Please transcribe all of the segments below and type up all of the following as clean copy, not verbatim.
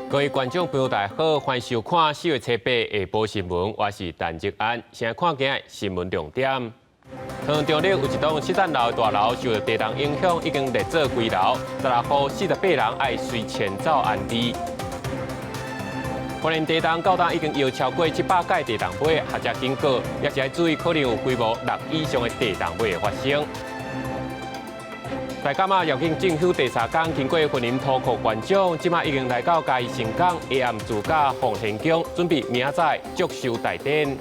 各位觀眾朋友，大家好，歡迎收看4月初八下晡新聞，我是陳哲安。先來看今日新聞重點。中坜有一棟七層樓的大樓受到地動影響，已經列做危樓，16戶48人愛隨遷走安置。花蓮地動到今已經搖超過700擺地動尾，學者警告，也是愛注意可能有規模6以上的地動尾會發生。大甲媽繞境進修第三工，經過雲林塗庫縣長，這馬已經來到嘉義盛港，下暗駐駕奉天宮，準備明仔載祝壽大典。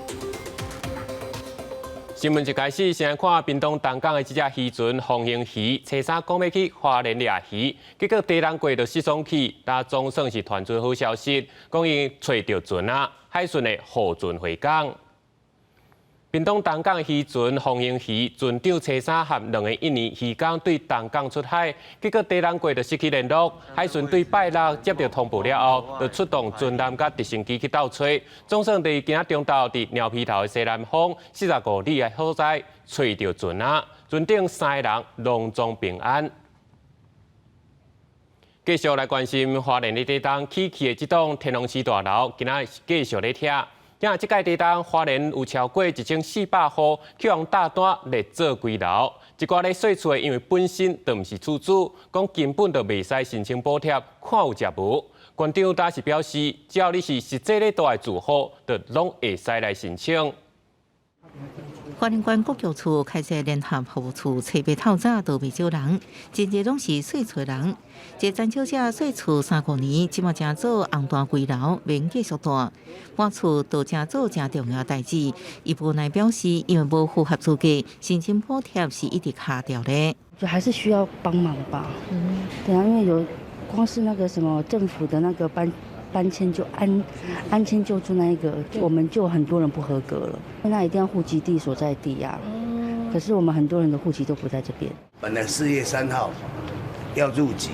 新聞一開始，先來看屏東東港的這隻漁船風興漁，初三講欲去花蓮掠魚，結果地動過就失蹤去，但總算是傳出好消息，講𪜶揣著船仔，海順的護船回港。屏東東港的漁船風興漁，船長初三和兩個印尼漁工對東港出海，結果地動過就失去聯絡。海巡對拜六接著通報了後，就出動船艦佮直升機去鬥揣，總算佇今仔中晝佇貓鼻頭的西南風45里的所在揣著船仔，船頂三个人攏總平安。繼續來關心花蓮的地動起去的這棟天龍寺大樓，今仔繼續咧拆。今仔這擺地動，花蓮有超過1400戶去予大單列做危樓，一寡咧稅厝的，因為本身就毋是厝主，講根本就袂使申請補貼，看有食無。縣長當時表示，只要你是實際咧蹛的住戶，就攏會使來申請。花蓮縣國教處開設聯合服務處，初八透早都袂少人，真濟攏是細厝人。這陳小姐細厝3、5年，這馬成做紅單危樓，免繼續蹛。搬厝都成做誠重要代誌。伊無奈表示，因為無符合資格，申請補貼是一直卡著咧。就還是需要幫忙吧。對啊，因為有光是那個什麼政府的那個搬遷就安遷救助那一個，我們就很多人不合格了。那一定要戶籍地所在地呀。可是我們很多人的戶籍都不在這邊。本來4月3號要入籍，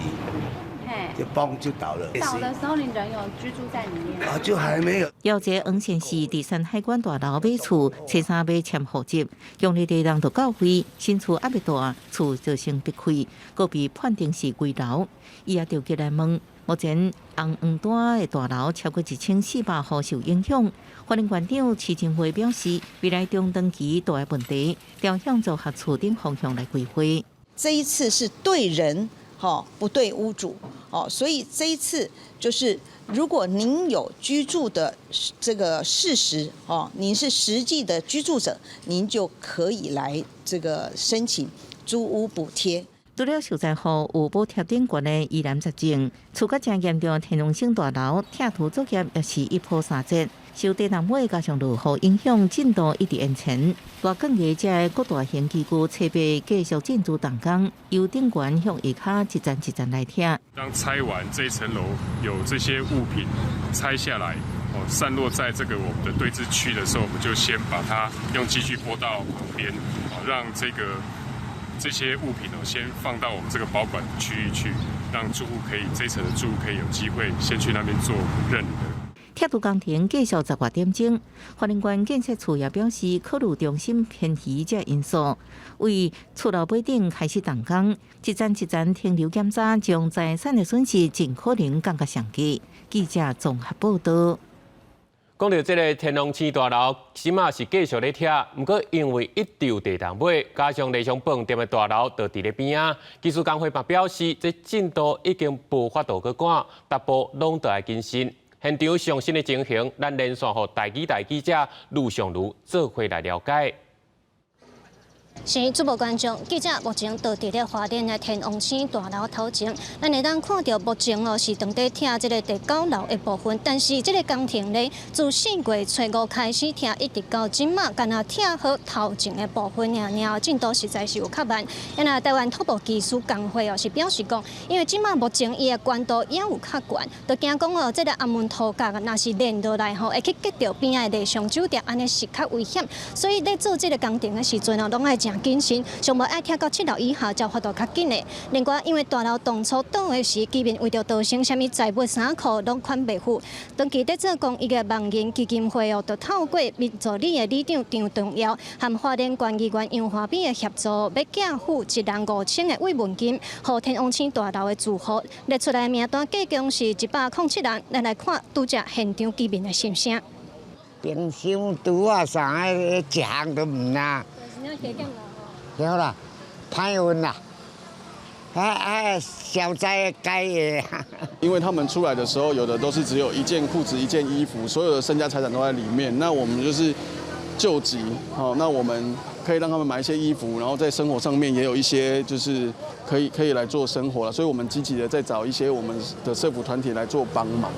就崩就倒了。倒的時候，你人有居住在裡面？啊，就還沒有。要這黃先是佇山海關大樓買厝，初三欲遷戶籍，強烈地動就到位，新厝猶未蹛，厝就先逼開，閣被判定是危樓。伊也著急來問，目前紅黃單的大樓超過1400戶受影響。花蓮縣長徐正輝表示，未來中長期蹛的問題，調向組合厝等方向來規劃。這一次是對人，不對屋主，哦，所以這一次就是如果您有居住的這個事實，哦，您是實際的居住者，您就可以來這個申請租屋補貼。除了受災戶有補貼頂懸的疑難雜症，厝較誠嚴重的天龍星大樓拆除作業也是一波三折，受地動尾加上落雨影響，進度一直延遲。大鋼藝這個大型機具初八繼續進駐動工，由頂懸向下跤一層一層來拆。當拆完這層樓，有這些物品拆下來，哦，散落在這個我們的堆置區的時候，我們就先把它用機具撥到旁邊，哦，讓這些物品哦，先放到我們這個保管區域去，讓住戶可以這層的住戶可以有機會先去那邊做認領。拆除工程繼續10外點鐘，花蓮縣建設處也表示，考慮中心偏移這因素，為厝樓尾頂開始動工，一層一層停留檢查，將財產的損失盡可能降到上低。記者綜合報道。講著這个天龍星大樓，這馬是繼續咧拆，毋過因為一直有地動尾，加上麗翔飯店的大樓就佇咧邊仔，技師工會嘛表示，這進度已經無法度閣趕，逐步攏著愛謹慎。現場上新的情形，咱連線予台語台記者盧尚如做伙來了解。是主播觀眾，記者目前就佇咧花蓮的天王星大樓頭前，咱會當看著目前哦是正佇拆這个第九樓的部分，但是這个工程咧自4月初5開始拆，一直到這馬，干焦拆好頭前的部分爾爾，進度實在是有較慢。啊，台灣土木技師工會哦是表示講，因為這馬目前伊的懸度也有較懸，就驚講哦，這个紅毛塗角若是連落來吼，會去擊著邊仔的麗翔酒店，按呢是較危險，所以咧做這个工程的時陣哦，攏愛誠誠謹慎，上無愛拆到七樓以下才有法度較緊的。另外，因為大樓當初倒的時，居民為著逃生，啥物財物衫褲攏款袂赴。長期佇做公益的盲人基金會哦，就透過民助里的里長張長耀和花蓮縣議員楊華美的協助，欲寄付一人5000的慰問金，予天王星大樓的住戶。列出來名單計共是107人，咱來看拄才現場居民的心聲。冰箱、櫥仔啥，一項都毋若。對啦，歹運啦，啊啊，消災解的。因為他們出來的時候，有的都是只有一件褲子、一件衣服，所有的身家財產都在裡面。那我們就是救急，好，那我們可以讓他們買一些衣服，然後在生活上面也有一些就是可以來做生活了。所以我們積極的在找一些我們的社福團體來做幫忙。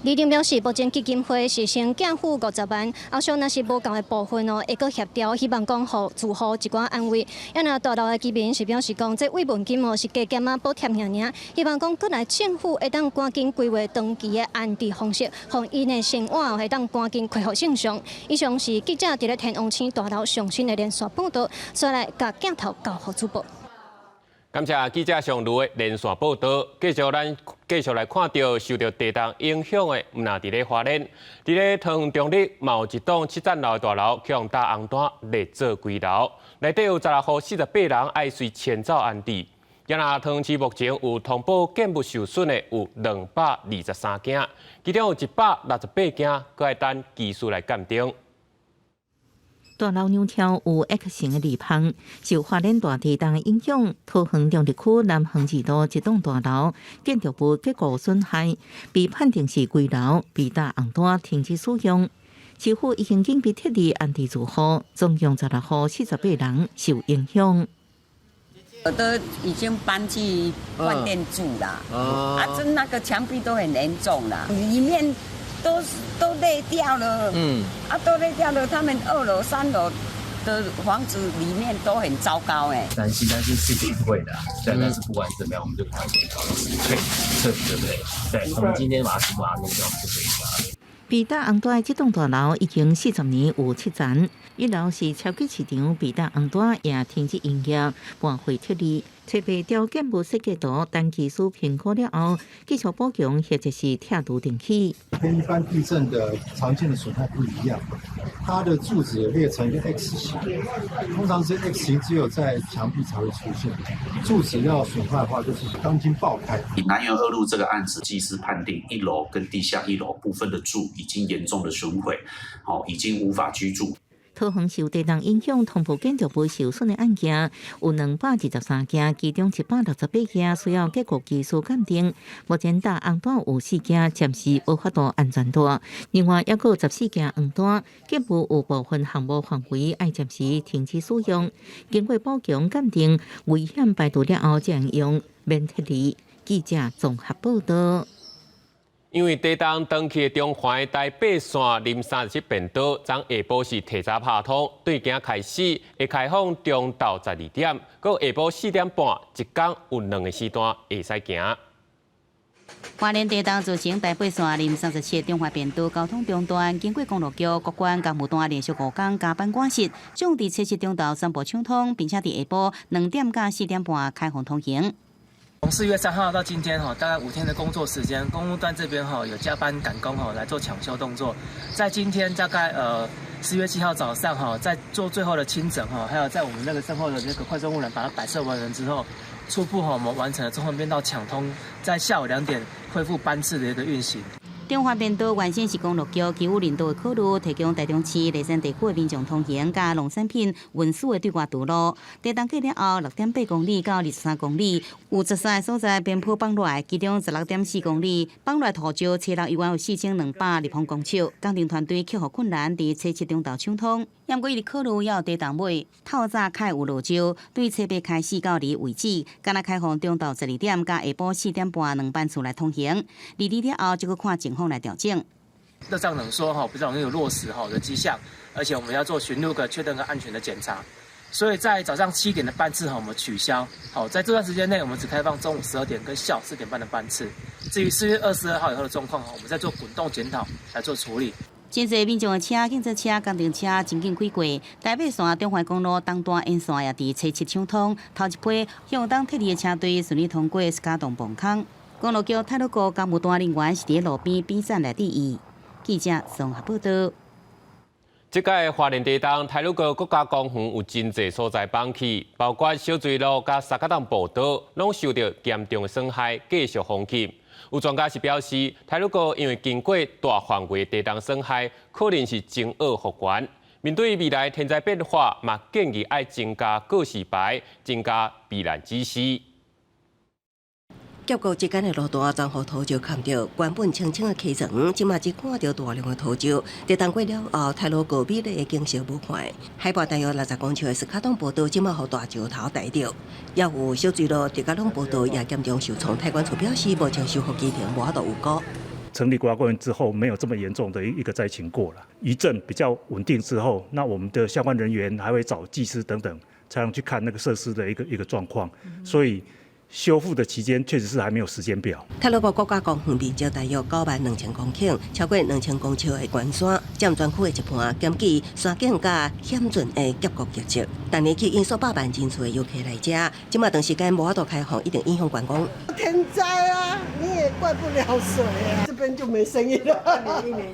里長表示，目前基金會是先寄付50萬，後續若是無夠的部分哦，會閣協調，希望講予住戶一寡安慰。啊，若大樓的居民是表示講，這慰問金哦是加減仔補貼爾爾，希望講閣來政府會當趕緊規劃長期的安置方式，予𪜶的生活會當趕緊恢復正常。以上是記者佇咧天王星大樓上新的連線報導，煞來共鏡頭交予主播。感謝記者上路的連線報導。繼續咱繼續來看著受著地動影響的，毋但佇咧花蓮，佇咧桃園中壢嘛有一棟七層樓的大樓，予人打紅單列做危樓，內底有16戶48人愛隨遷走安置。今仔桃園市目前有通報建物受損的有223間，其中有168間，閣愛等技師來鑑定。大樓兩條有 X 型的裂縫，受花蓮大地動的影響，桃園中壢區南橫二路一棟大樓建築物結構損害，被判定是危樓，被打紅單停止使用。市府已經緊急撤離安置住戶，總共16戶48人受影響。都已經搬去飯店住啦，啊，這那個牆壁都很嚴重啦，裡面都裂掉了，啊，都裂掉了。他們二樓、三樓的房子裡面都很糟糕，哎。擔心擔心事情會的，對，但是不管怎麼樣，我們就趕快先搞到退撤，對不對？對，我們今天把它全部把它弄掉，就可以了。被打紅單的這棟大樓已經40年有7層，一樓是超級市場，被打紅單也停止營業，搬回撤離。揣袂著建物設計圖，等技師評估了後，繼續補強或者是拆除重起。跟一般地震的常見的損害不一樣，它的柱子裂成一個 X 型，通常是 X 型只有在牆壁才會出現，柱子要損壞的話，就是鋼筋爆開。以南園二路這個案子，技師判定一樓跟地下一樓部分的柱已經嚴重的損毀，好，已經無法居住。桃園受地動影響，通報建築物受損的案件有223件，其中168件需要結構技師鑑定。目前打紅單有四件暫時無法度安全蹛，另外猶閣有14件黃單，建物有部分項目範圍愛暫時停止使用。經過補強鑑定，危險排除了後，才會用免撤離。記者綜合報導。因為地動長期的中環台八線林37便道，昨下晡是提早拍通，對今開始會開放中晝12點，閣下晡4點半，一工有兩個時段會使行。花蓮地動造成台八線林37中環便道交通中斷，經過公路局各關工務單連續5工加班趕實，終佇初七中晝全部暢通，並且佇下晡2點到4點半開放通行。從4月3號到今天哈，大概5天的工作時間，工務段這邊哈有加班趕工哈來做搶修動作。在今天大概4月7號早上哈，在做最後的清整哈，還有在我們那個身後的那個快速護欄把它擺設完成之後，初步哈我們完成了中環便道搶通，在下午2點恢復班次的一個運行。中環便道原先是公路局基於人道的考慮，提供台中市梨山地區的民眾通行，佮農產品運輸的對外道路。地動過了後，6.8公里到23公里，有13個所在邊坡崩落來，其中16.4公里崩落土石，車流猶原有4200立方公尺。工程團隊克服困難，佇初七中晝暢通。毋過伊咧考慮猶有地動尾，透早較會有落石，對初八開始到二為止，干焦開放中晝12點佮下晡4點半兩班次來通行。二日了後，就閣看情況來調整。熱脹冷縮哈，比較容易有落石哈的跡象，而且我們要做巡路個確認個安全的檢查，所以在早上7點的班次哈，我們取消。好，在這段時間內，我們只開放中午12點跟下午4點半的班次。至於4月22號以後的狀況哈，我們再做滾動檢討來做處理。真濟民眾的車、警察車、工程車真緊開過。台北線中環公路東段沿線也佇初七搶通，頭一批向東撤離的車隊順利通過斯卡洞崩空。公路局太魯閣工務段人員是佇路邊邊站來注意。記者綜合報道。這屆花蓮地動，太魯閣國家公園有真濟所在崩去，包括小水路佮三角洞步道，攏受著嚴重的損害，繼續封起。有專家是表示，太魯閣因為經過大範圍地動損害，可能是真惡復原。面對未來天災變化，嘛建議愛增加告示牌，增加避難指示。峽谷之間的路段全予土石崁著，原本清清的溪床，這馬只看著大量的土石。地動過了後，太魯閣美麗的景色無看。海拔大約60公尺的斯卡洞步道，這馬予大石頭擋著。也有小水路、直角龍步道也嚴重受創。太管處表示，目前修復工程無法度有估。成立國家公園之後，沒有這麼嚴重的一個災情過了。餘震比較穩定之後，那我們的相關人員還會找技師等等，才能去看那個設施的一個狀況。所以修復的期間確實是還沒有時間表。太魯閣國家公園面積大約92,000公頃，超過2000公尺的懸山，佔全區的一半，兼具山景佮險峻的峽谷特色。逐年吸引數百萬人次的遊客來遮，這馬長時間無法度開放，一定影響觀光。天災啊，你也怪不了誰啊，這邊就沒生意了。一年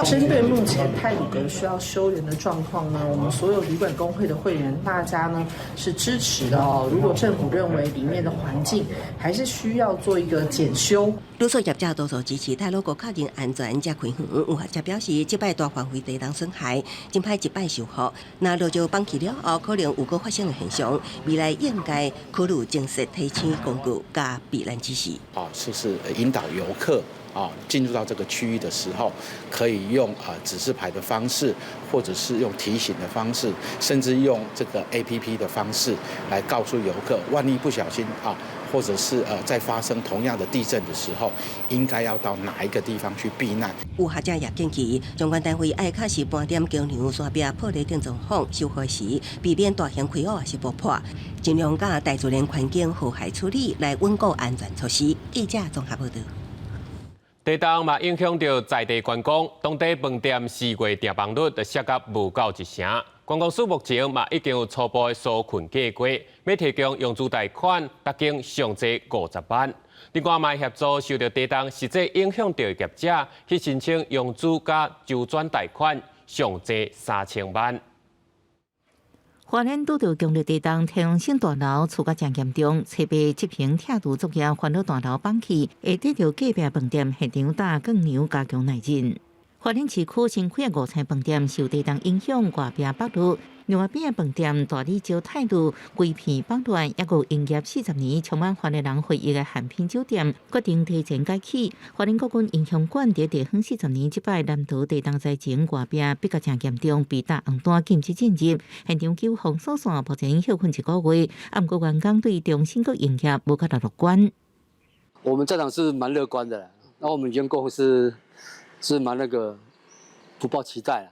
針對目前太魯閣需要修園的狀況呢，我們所有旅館公會的會員，大家呢是支持的哦。如果政府認為裡面的環境還是需要做一個檢修，旅宿業者多數支持太魯閣確認安全才開園。有學者表示，這擺大範圍地動損害，真歹一擺修復。若落石崩去了後，可能有閣發生的現象。未來應該考慮增設提醒工具佮避難指示。啊，是引導遊客啊進入到這個區域的時候，可以用指示牌的方式，或者是用提醒的方式，甚至用這個 APP 的方式來告訴遊客，萬一不小心啊，或者是在發生同樣的地震的時候，應該要到哪一個地方去避難。有學者也建議，相關單位愛確實盤點橋梁、山壁破裂等狀況，修復時避免大型開挖抑是爆破，盡量佮大自然環境和諧處理，來穩固安全措施。記者綜合報道。地動嘛影響著在地觀光，當地飯店4月訂房率就摔甲無夠一成。觀光署目前嘛已經有初步的紓困計劃，欲提供融資貸款，逐間上濟50萬。另外嘛協助受著地動實際影響著的業者去申請融資佮周轉貸款，上濟3000萬。花蓮拄著強烈地動，天王星大樓厝甲誠嚴重，初八執行拆除作業，環島大樓崩去，會得著隔壁飯店現場搭鋼梁加強耐震。花蓮市區新開的五層飯店受地動影響，外壁剝落。另外邊的飯店大理石態度規片崩亂，抑閣營業40年，充滿花蓮人回憶的漢品酒店決定提前改起。花蓮國軍英雄館佇地方40年，這擺南投地動災情外壁比較誠嚴重，被打紅單禁止進入，現場救封鎖線目前歇睏一個月，啊，毋過員工對重新閣營業無較樂觀。我們這場是蠻樂觀的，那我們員工是蠻那個不抱期待啊，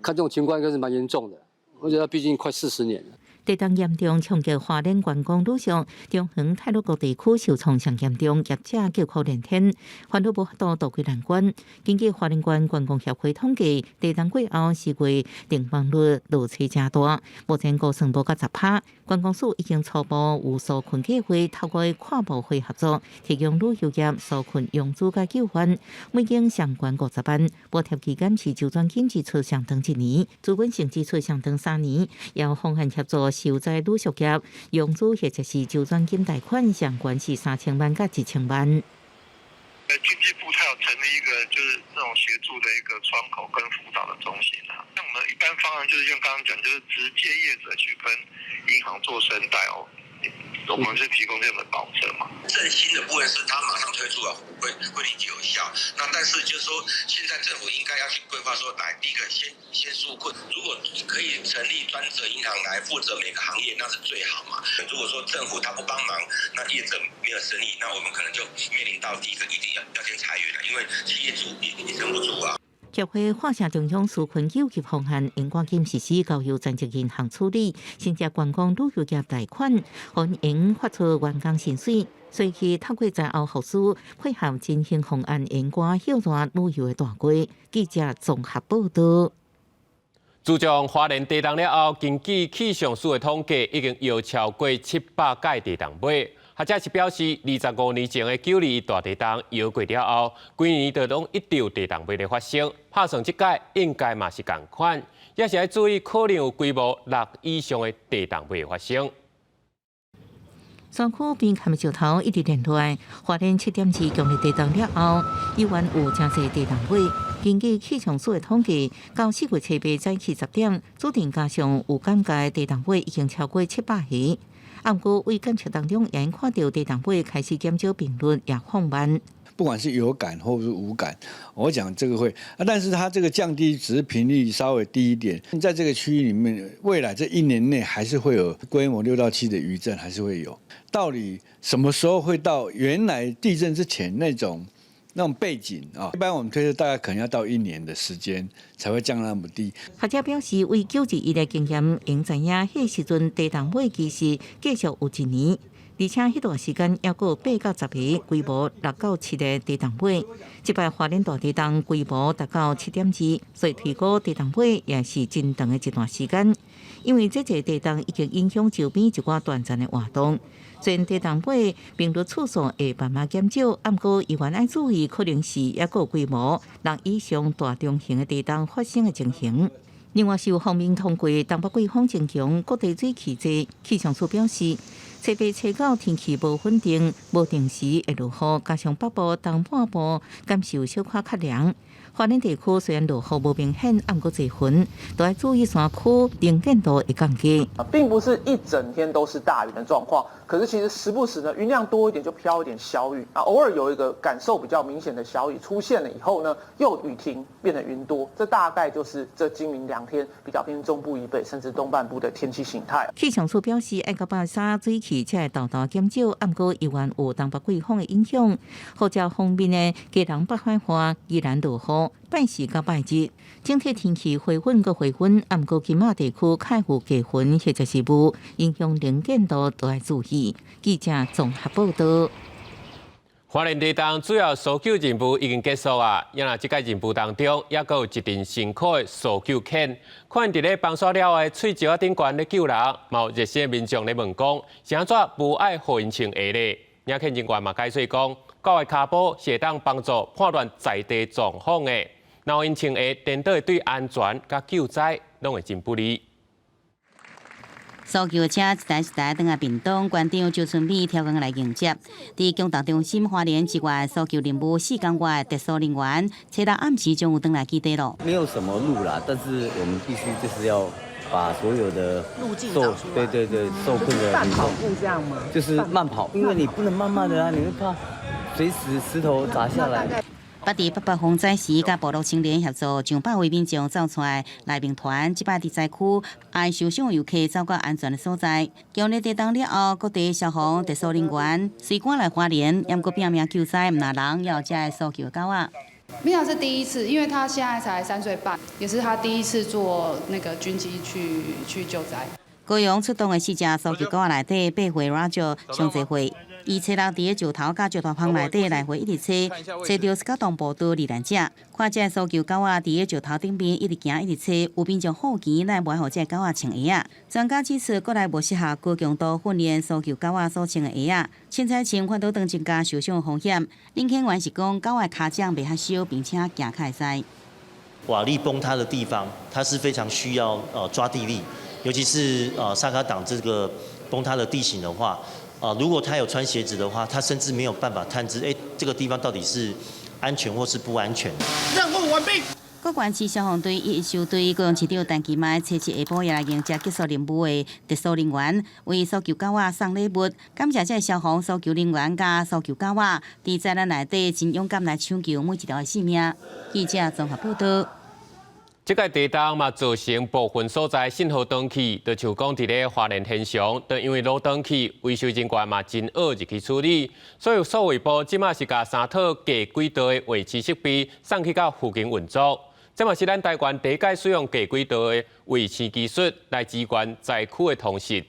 看這種情況應該是蠻嚴重的。我覺得畢竟快40年了。地動嚴重衝擊花蓮觀光旅遊，中橫太魯閣地區受創上嚴重，業者叫苦連天，煩惱無法度渡過難關。根據花蓮縣觀光協會統計，地動過後4月訂房率落差誠大，目前估算無到10%。觀光署已經初步有紓困計劃，透過跨部會合作，提供旅遊業紓困融資佮救援，每間上懸50萬，補貼期間是周轉金支出上長一年，資本性支出上長3年，由方案協助受災旅宿業融資或者是周轉金貸款，上懸是3000萬佮1000萬。經濟部它有成立一個就是這種協助的一個窗口跟輔導的中心啊。像我們一般方案就是像剛剛講，就是直接業者去跟銀行做申貸哦，我們是提供這樣的保證嘛。振興的部分是它馬上推出來會立即有效。那但是就是說，現在政府應該要去規劃說，來第一個先紓困，如果可以成立專責銀行來負責每個行業，那是最好嘛。如果說政府他不幫忙，那業者沒有生意，那我們可能就面臨到第一個一定要先裁員了，因為企業主也撐不住啊。協會化成中央紓困救急方案，應趕緊實施，交由專責銀行處理，新設觀光旅遊業貸款，歡迎發出員工薪水。隨去透過災後復甦，配合振興方案，延趕歇熱旅遊的大計。記者綜合報道。自從花蓮地動了後，根據氣象署的統計，已經搖超過700屆地動尾。學者是表示，25年前的9·21大地動搖過了後，規年都攏一直有地動尾咧發生。拍算這屆應該嘛是仝款，也是愛注意可能有規模6以上的地動尾發生。山區邊崁的石頭一直連落來，花蓮7.2強烈地動了後，依然有誠濟地動尾。根據氣象署的統計，到4月7日早起10點，主震加上有感覺地動尾已經超過700個。毋過，為監測當中，也看到地動尾開始減少頻率，也放慢。不管是有感或是無感，我講這個會啊，但是它這個降低只是頻率稍微低一點，在這個區域裡面，未來這一年內還是會有規模6到7的餘震，還是會有。到底什麼時候會到原來地震之前那種背景啊？一般我們推測大概可能要到一年的時間才會降那麼低。學者表示，為9·21的經驗，應知影彼時陣地動尾其實繼續有一年。而且彼段時間猶閣有8到10個規模6到7的地動尾，這擺花蓮大地動規模達到7.2，所以推估地動尾也是真長的一段時間。因為這個地動已經影響周邊一寡斷層的活動，雖然地動尾頻率次數會慢慢減少，毋過依然愛注意，可能是猶閣有規模6以上大中型的地動發生的情形。另外，受鋒面通過東北季風增強，各地水氣濟。氣象署表示，初八、初九天氣無穩定，無定時會落雨，加上北部、東半部感受小可較涼。花蓮地區雖然落雨無明顯，毋過濟雲，都愛注意山區能見度會降低。並不是一整天都是大雨的狀況，可是其實時不時呢，雲量多一點就飄一點小雨啊，偶爾有一個感受比較明顯的小雨出現了以後呢，又雨停變得雲多，這大概就是這今明兩天比較偏中部以北甚至東半部的天氣形態。氣象署表示，愛到拜三水氣才會沓沓減少，毋過依然有東北季風的影響，予遮方面的基隆北海岸依然落雨。拜四佮拜日，整體天氣回穩閣回溫，毋過金馬地區較有低雲或者是霧，影響能見度都愛注意。記者綜合報道。花蓮地動主要搜救任務已經結束啊！也若這個任務當中，猶閣有一陣辛苦的搜救犬，看佇咧崩煞了的碎石仔頂懸咧救人，嘛有熱心民眾咧問講，是按怎無愛予𪜶穿鞋咧？領犬人員嘛解釋講，狗的跤步是會當幫助判斷在地狀況的，若予𪜶穿鞋，顛倒會對安全佮救災攏會真不利。搜救車一台一台轉來屏東，關長周春美挑工來迎接。佇供動中心花蓮支援搜救任務四工外特搜人員，初六暗時就有轉來基地咯。沒有什麼路啦，但是我們必須就是要把所有的路徑找出來。對對對，受困的慢跑步這樣嗎？就是慢跑，因為你不能慢慢的啊，你會怕隨時石頭砸下來。捌佇八八風災時，佮部落青年協助上百位民眾走出來內面團，這擺佇災區愛受傷遊客走到安全的所在。強烈地動了後，各地消防特搜人員隨趕來花蓮，猶閣拼命救災，毋但人，也有遮的搜救狗仔。米婭是第一次，因為他現在才3歲半，也是他第一次坐那個軍機去救災。高雄出動的四隻搜救狗仔內底，八歲 Roger 上濟歲。伊初六佇咧石頭佮石大棚內底來回一直揣，揣著是較東部的罹難者。看這搜救狗仔佇咧石頭頂面一直行一直揣，有民眾好奇，哪會無愛予這狗仔穿鞋仔？專家指出，國內無適合高強度訓練搜救狗仔所穿的鞋仔，凊彩穿反倒當增加受傷風險。領犬員是講，狗仔跤掌袂較小，並且行較會使。瓦礫崩塌的地方，它是非常需要抓地力，尤其是薩卡黨這個崩塌的地形的話。啊，如果他有穿鞋子的話，他甚至沒有辦法探知，欸，這個地方到底是安全或是不安全。任務完畢。國關市消防隊一一收隊，高雄市長陳其邁初七下晡也來迎接結束任務的特搜人員，為搜救狗仔送禮物，感謝這消防搜救人員佮搜救狗仔，佇災難內底真勇敢來搶救每一條的性命。記者綜合報道。這個地動嘛，造成部分所在信號斷去，就像講佇咧花蓮天祥，就因為路斷去，維修人員嘛真惡入去處理，所以數位部這馬是共三套低軌道的衛星設備送去到附近運作。這嘛是咱台灣第一擺使用低軌道的衛星技術來支援災區的通信。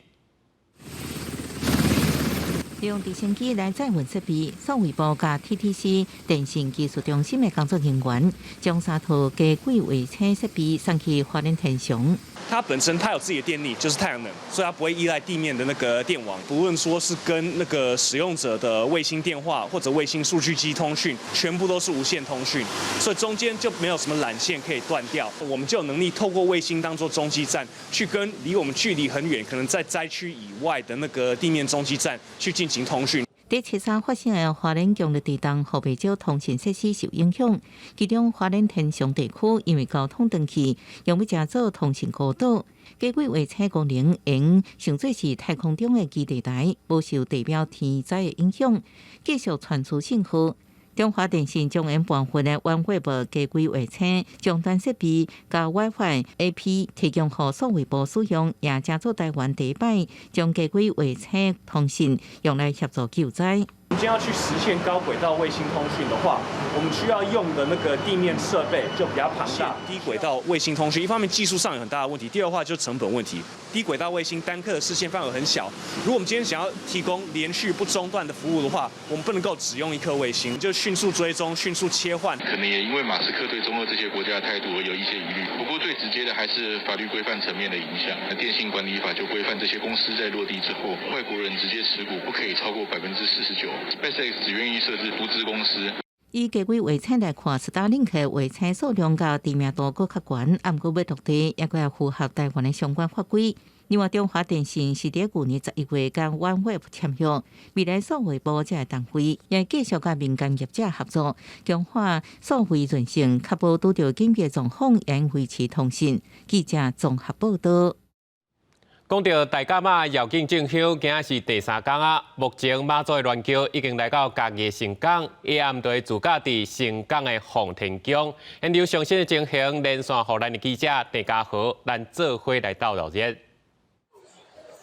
利用直升機來載運設備，數位部佮 TTC 電信技術中心的工作人員將三套低軌衛星設備送去花蓮天祥。它本身它有自己的電力，就是太陽能，所以它不會依賴地面的那個電網。不論說是跟那個使用者的衛星電話或者衛星數據機通訊，全部都是無線通訊，所以中間就沒有什麼纜線可以斷掉。我們就有能力透過衛星當做中繼站，去跟離我們距離很遠，可能在災區以外的那個地面中繼站去進行通訊。佇七三發生的花蓮強烈地動，予袂少通信設施受影響。其中花蓮天祥地區因為交通斷去，用欲成做通訊孤島。低軌衛星功能會當做是太空中的基地台，無受地表天災的影響，繼續傳輸信號。中華電信將𪜶部分的 OneWeb 低軌衛星終端設備佮 WiFi AP 提供予數位部使用，也成做台灣第一擺將低軌衛星通信用來協助救災。我們今天要去實現高軌道衛星通訊的話，我們需要用的那個地面設備就比較龐大。低軌道衛星通訊，一方面技術上有很大的問題，第二話就是成本問題。低軌道衛星單顆的視線範圍很小，如果我們今天想要提供連續不中斷的服務的話，我們不能夠只用一顆衛星，就迅速追蹤、迅速切換。可能也因為馬斯克對中俄這些國家的態度而有一些疑慮。不過最直接的還是法律規範層面的影響。電信管理法就規範這些公司在落地之後，外國人直接持股不可以超過49%。SpaceX 只願意設置獨資公司。以低軌衛星來看，Starlink 衛星數量佮知名度閣較懸，毋過欲落地，猶閣愛符合台灣的相關法規。另外，中華電信是佇舊年11月佮 OneWeb 簽約，未來數位部這個單位也繼續佮民間業者合作，強化數位韌性，確保拄著緊急狀況會維持通信。記者綜合報道。講到大甲媽繞境進香，今仔是第三工啊。目前媽祖的鑾轎已經來到嘉義盛港，下暗就會駐駕佇盛港的奉天宮。現場上新的情形，連線予咱的記者鄭家豪，咱做伙來鬥熱熱。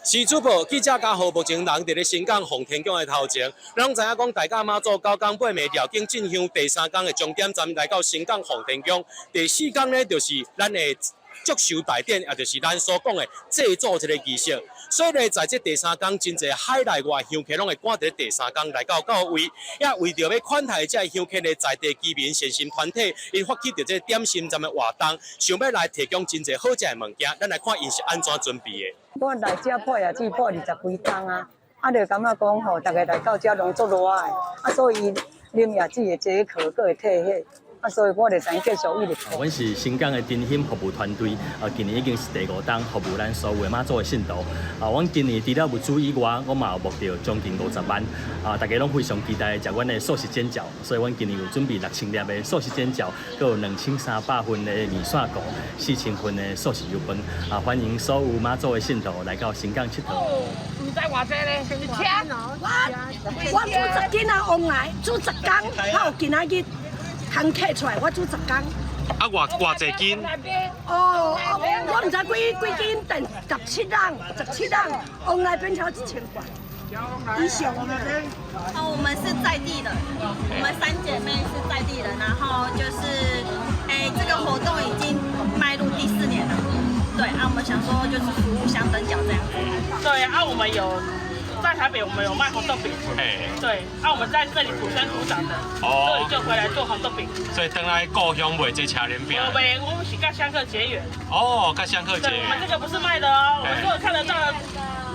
是主播記者家豪，目前人佇咧盛港奉天宮的頭前，咱攏知影講大甲媽祖九工八暝繞境進香第三工的終點站來到盛港奉天宮，第四工呢就是咱的祝壽大典，也就是咱所講的祭祖這个儀式。所以呢，在這第三工，真濟海內外香客攏會趕佇第三工來到到位，也為著欲款待這香客的在地居民善心團體，𪜶發起著這點心站的活動，想欲來提供真濟好食的物件。咱來看𪜶是按怎準備的。我來遮破也只破20幾冬啊，啊，就感覺講吼，逐个來到遮攏足熱的，啊，所以啉椰子會解渴，閣會退火。啊，所以我就想繼續一直。阮是盛港的振興服務團隊，啊，今年已經是第五冬服務咱所有的媽祖的信徒。啊，阮今年除了物資以外，我嘛有募著將近50萬。啊，大家攏非常期待食阮的素食煎餃，所以阮今年有準備6000粒的素食煎餃，閣有2300份的麵線糊，4000份的素食油飯。啊，歡迎所有媽祖的信徒來到盛港𨑨迌。毋知偌濟咧，車我煮10斤啊，往來煮10工，我有今仔日通客出來，我煮10工。啊，偌偌濟斤？哦，我毋知幾幾斤，但17人，17人，往來變成1000罐以上。哦，我們是在地的，我們三姐妹是在地人，然後就是，哎，這個活動已經邁入第四年了。對，啊，我們想說就是服務香燈腳這樣子。對啊，我們有。在台北，我們有賣紅豆餅。哎，對，啊，我們在這裡土生土長的，所以就回來做紅豆餅。所以轉來故鄉賣這車輪餅。無賣，我們是佮香客結緣。哦，佮香客結緣。我們這個不是賣的哦，我們所有看得到的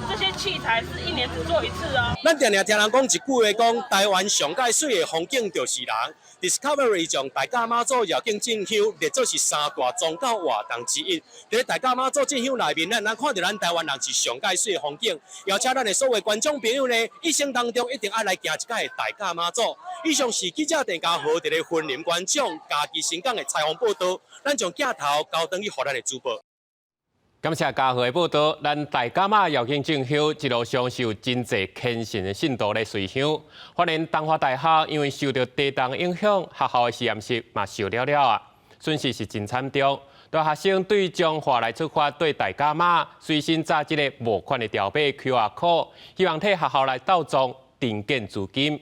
這些器材是一年只做一次哦。咱定定聽人講一句話，講台灣上蓋媠的風景就是人。Discovery 將大甲媽祖繞境進香列做是三大宗教活動之一。佇大甲媽祖進香內面，咱咱看著咱台灣人是上蓋媠的風景。邀請咱的所有觀眾朋友呢，一生當中一定愛來行一擺大甲媽祖。以上是記者鄭家豪佇咧雲林觀眾嘉義盛港的採訪報導。咱將鏡頭交轉去予咱的主播。感謝嘉豪的報道。咱大甲媽繞境進香一路上是有真濟虔誠的信徒來隨香。花蓮東華大學因為受著地動影響，學校的實驗室嘛受了了啊，損失是真慘重。大學生對彰化來出發，對大甲媽隨身紮這个募款的條碼 QR code，希望替學校來鬥裝重建資金。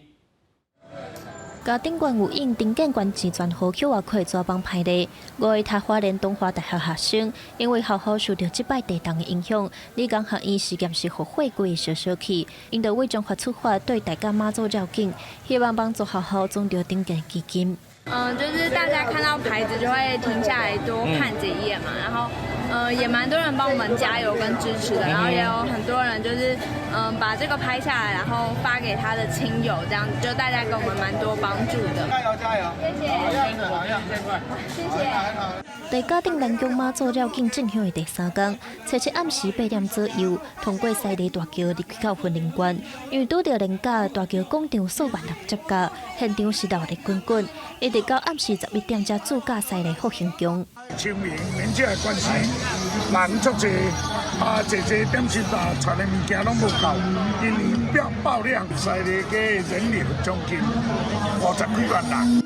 家長原有應重建捐錢專戶 QR code 紙板排列。五位讀花蓮東華大學學生，因為學校受著這擺地動的影響，理工學院實驗室予火規燒燒去，𪜶就為彰化出發，對大甲媽祖繞境，希望幫助學校募著重建基金。就是大家看到牌子就會停下來多看幾眼嘛，然後，也蠻多人幫我們加油跟支持的，然後也有很多人就是，把這個拍下來，然後發給他的親友，這樣子就大家給我們蠻多幫助的。加油加油！謝謝。好樣，謝謝。大甲鎮瀾宮媽祖繞境進香的第三工，初七暗時8點左右，通過西麗大橋入去到雲林縣，因為拄著連假，大橋廣場數萬人接駕，現場是熱鬧滾滾，一直到暗時11點才駐駕西麗復興宮。清明免這個關係，人足濟，啊，濟濟點心吧，帶的物件攏無夠，今年爆爆量，西麗街人流將近50幾萬人。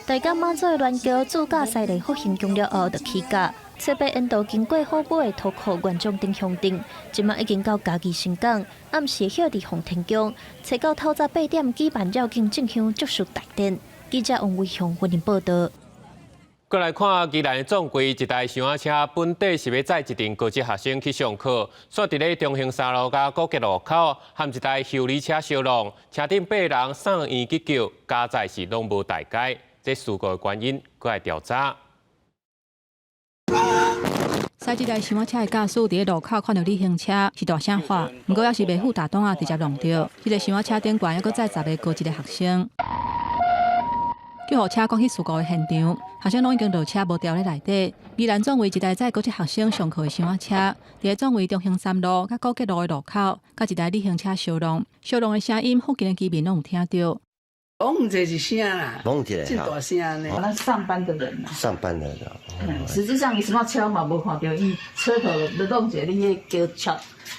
大甲媽祖的鸞轎駐駕西麗復興宮了後，就起駕，初八沿途經過虎尾的土庫元將等鄉鎮，這馬已經到嘉義伸港，暗時歇佇奉天宮，初九透早8點舉辦繞境進香祝壽大典。記者王維雄雲林報導。過來看宜蘭總會一台箱仔車，本底是欲載一陣高職學生去上課，煞佇咧中興三路佮古吉路口，和一台修理車相撞，車頂八人送院急救，佳哉是攏無代誌。這事故的原因，閣來調查。駛這台箱仔車的駕駛佇咧路口看著旅行車是大聲喊，毋過猶是袂赴大擋仔，直接撞著。這個箱仔車頂懸猶閣載10個高職的學生。救護車趕去事故的現場，學生攏已經落車無牢佇內底。宜蘭總位一台載高職學生上課的箱仔車，佇咧總位中興三路佮古吉路的路口，佮一台旅行車相撞，相撞的聲音附近的居民攏有聽著。嘣這一聲啦，嘣一真大聲呢。咱上班的人上班的人。實際上，伊什麼車嘛無看著，伊車頭就弄一個你彼個橋，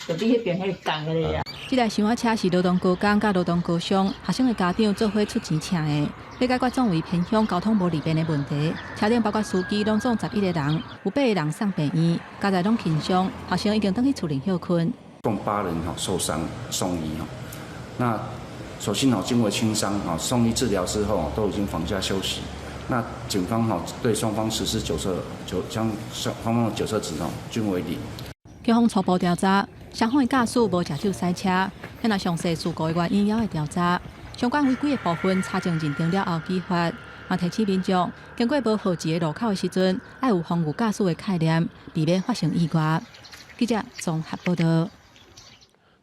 就比彼邊彼個仝的咧啊。這台箱仔車是羅東高工佮羅東高商學生的家長做伙出錢請的，欲解決總位偏鄉交通無利便的問題。車頂包括司機，攏總11個人，有八個人送病院，佳哉攏輕傷，學生已經轉去厝裡歇睏。共八人吼受傷送醫吼，那所幸吼均為輕傷吼，送醫治療之後都已經返家休息。那警方吼對雙方實施酒測，酒將雙方的酒測值吼均為零。警方初步調查，雙方的駕駛無食酒駛車，現在詳細事故的原因猶會調查。相關違規的部分查證認定了後，依法。嘛提醒民眾，經過無號誌的路口的時陣，愛有防禦駕駛的概念，避免發生意外。記者綜合報導。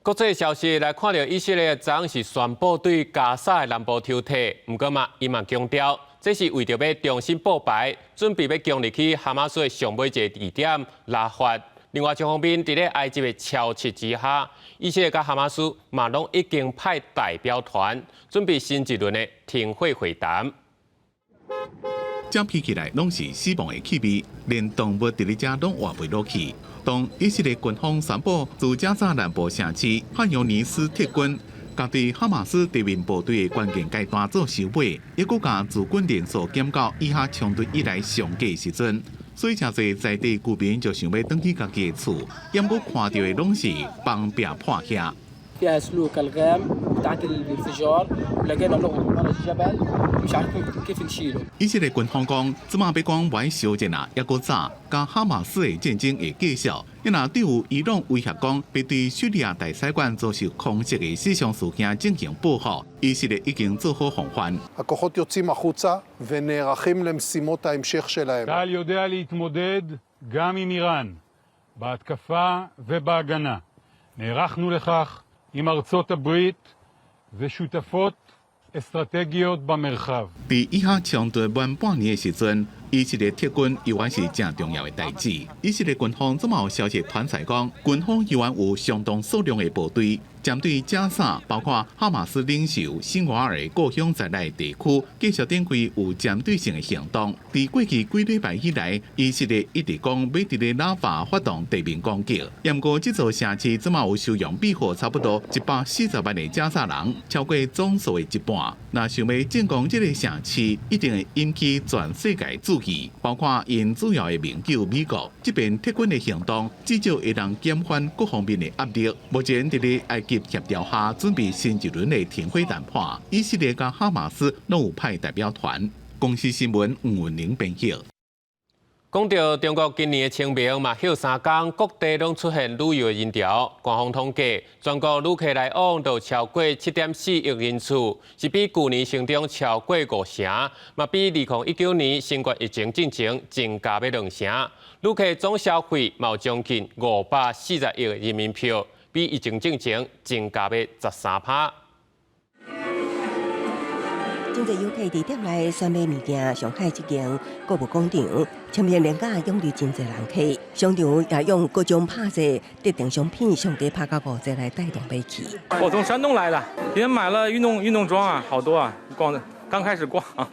國際消息來看著以色列昨昏是宣布對加薩的南部抽退，毋過嘛，伊嘛強調，這是為著欲重新佈排，準備欲攻入去哈馬斯的上尾一个地點拉法。另外一方面，佇咧埃及的敲擊之下，以色列佮哈馬斯嘛攏已經派代表團準備新一輪的停火會談。這聞起來攏是死亡的氣味，連動物佇咧遮攏活袂落去。當以色列軍方宣布自加薩南部城市漢尤尼斯撤軍，佮對哈馬斯地面部隊的關鍵階段做收尾，抑閣共駐軍人數減到以哈衝突以來上低時陣，所以誠濟在地居民就想欲轉去家己的厝，毋過看著的攏是崩壁破瓦。 فيها سلوك الغام بتاعت الانفجار ولقينا لغم ورا الجبل مش عارفين كيف نشيله。以色列軍方講，這馬欲講欲相戰啊，猶閣早，佮哈馬斯的戰爭會繼續。若對有伊朗威脅講，欲對敘利亞大使館遭受空襲的死傷事件進行報復，以色列已經做好防範。 הכוחות יוצאים החוצה ונערכים למשימות ההמשך שלהם. צה"ל יודע להתמודד גם עם איראן, בהתקפה ובהגנה. נערכנו לכך עם ארצות הברית ושותפות אסטרטגיות במרחב. 佇以哈衝突滿半年的時陣，以色列撤軍猶原是誠重要的代誌。以色列軍方這馬有消息傳出來講，軍方猶原有相當數量的部隊，針對加薩，包括哈馬斯領袖辛瓦爾的故鄉在內地區，繼續展開有針對性的行動。佇過去幾禮拜以來，以色列一直講欲佇咧拉法發動地面攻擊。毋過這座城市這馬有收容庇護差不多140萬的加薩人，超過總數的一半。若想欲進攻這个城市，一定會引起全世界注意，包括𪜶主要的盟友美國。這邊撤軍的行動，至少會當減緩各方面的壓力。目前佇咧埃及。及協調下，準備新一輪的停火談判。以色列佮哈馬斯攏有派代表團。公視新聞吳文玲編譯。講到中國今年的清明嘛，歇3工，各地攏出現旅遊的人潮。官方統計，全國旅客來往都超過7.4億人次，是比舊年成長超過5成，嘛比2019年新冠疫情進前增加欲2成。旅客總消費嘛有將近540億人民幣，比疫情進前增加欲13趴。真濟遊客佇店內選買物件，上海這間購物廣場清明連假湧入真濟人客，商場也用各種拍折特定商品上低拍到5折來帶動買氣。我從山東來的，今天買了運動裝啊，好多啊，逛的剛開始逛啊，